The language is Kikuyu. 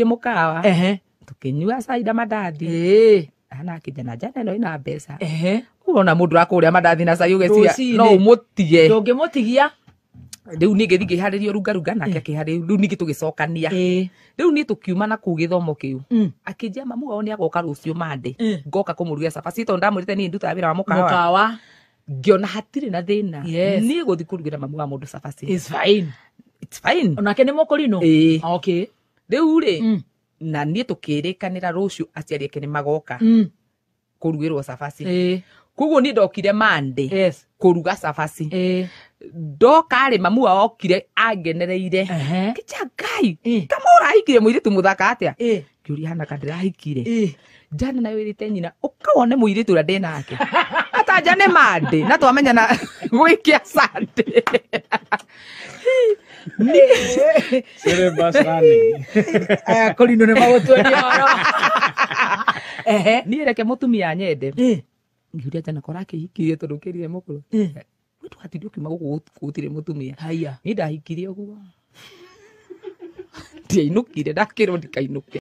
Mũkawa. Tũkĩnyua cai na mandathi. Ana akĩnjana njana ĩno ĩna mbeca. Ũrona mũndũ ũrakũrĩa mandathi na cai ũgeciria Rũcinĩ. no ũmũtige. Ndũngĩmũtigia. Rĩu niĩ ngĩthiĩ ngĩharĩria ũrungarunga, nake akĩharĩria. Rĩu ningĩ tũgĩcokania. Rĩu niĩ tũkiuma na kũu gĩthomo kĩu. Akĩnjia mamu wao nĩ agoka rũciũ mande, ngoka kũmũrugĩra cabaci, tondũ ndamwĩrĩte niĩ ndutaga wĩra wa mũkawa. Mũkawa. Ngĩona hatirĩ na thĩna. Niĩ gũthiĩ kũrugĩra mamu wa mũndũ cabaci, is fine. It's fine. Onake nĩ mũkũrinũ. Ĩĩ. Rĩu rĩ, na niĩ tũkĩrĩkanĩra rũciũ aciari ake nĩ magoka kũrugĩrwo cabaci. Koguo niĩ ndokire mande kũruga cabaci. Ndoka rĩ, mamu wao okire angenereire. Kĩnja ngai, kama ũrahikire mũirĩtu mũthaka atĩa? Ngĩũria hana ka ndĩrahikire. Njana nayo ĩrĩte nyina ũkawone mũirĩtu ũrĩa ndĩ nake atanja nĩ mande na twamenyana gwĩkia sande. Syllabus running. Aya kũrinũ nĩ magũtuonia ũhoro. Niĩ reke mũtumia anyende. Ngĩũria njana kora akĩhikirie tondũ ũkĩrire mũkũrũ we ndũgatinde ũkiuma gũkũ gũtirĩ mũtumia. Haya. Niĩ ndahikire ũguo, ndiainũkire, ndakĩrwo ndikainũke.